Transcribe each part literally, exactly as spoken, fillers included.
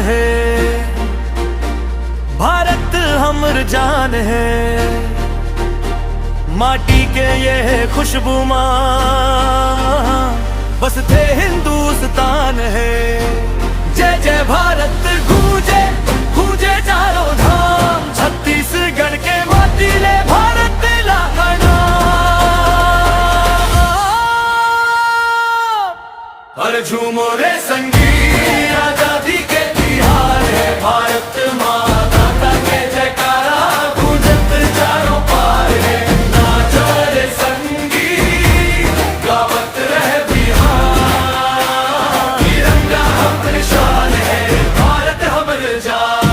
हे, भारत हमर जान हे, माटी के ये खुशबू मा बसथे हिंदुस्तान हे। जय जय भारत गूंजे, गूंजे चारों धाम, छत्तीसगढ़ के माटी ले भारत ला प्रणाम। अरे झूमो रे संगी, आजादी के तिहार हे, भारत माता के जयकारा गूंजत चारों पार हे। नाचो रे संगी, गावत रहे बिहार, तिरंगा हमर शान हे, भारत हमर जान।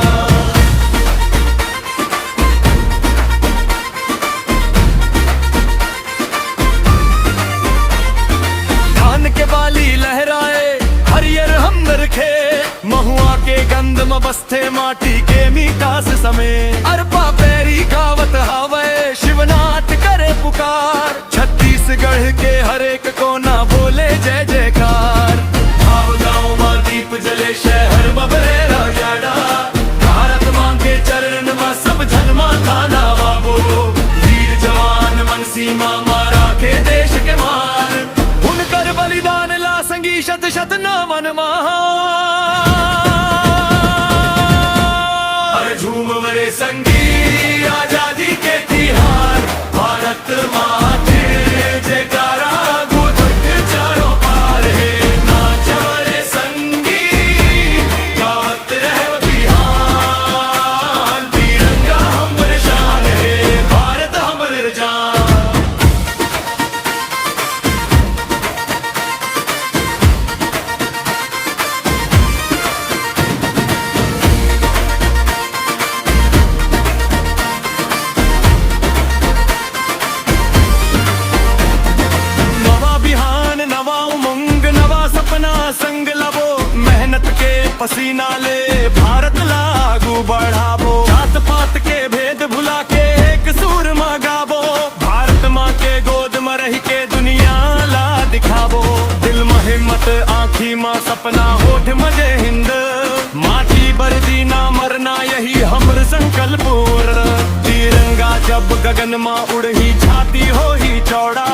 धान के बाली लहराए, हरियर हमर खेत, महुआ के गंध म बसथे माटी के मिठास समेत। अरपा पैरी गावत हावय, शिवनाथ करे पुकार, छत्तीसगढ़ के हर एक कोना बोले जय जयकार। गाँव गाँव म दीप जले, शहर म बरे रजाड़ा, भारत माँ के चरण म सब झन माथा नवाबो। वीर जवान मन सीमा म राखे देश के मान, उनकर बलिदान ला संगी शत शत नमन मा। अरे झूम रे संगी, आजादी के तिहार, भारत माँ के जयकारा गूंजत चारों पार हे। नाच रे संगी, गावत रहे बिहान, तिरंगा हमर शान हे, भारत हमर जान। नवा बिहान, नवा उमंग, नवा सपना संग लाबो। मेहनत के पसीना ले भारत ला आगू बढ़ाबो। जात पात के भेद भुला के एक सुर म गाबो। भारत माँ के गोद म रहि के दुनिया ला दिखाबो। दिल म हिम्मत, आँखी म सपना, होठ म जय हिंद। माटी बर जीना मरना, यही हमर संकल्प उर। तिरंगा जब गगन म उड़ही, छाती होही चौड़ा।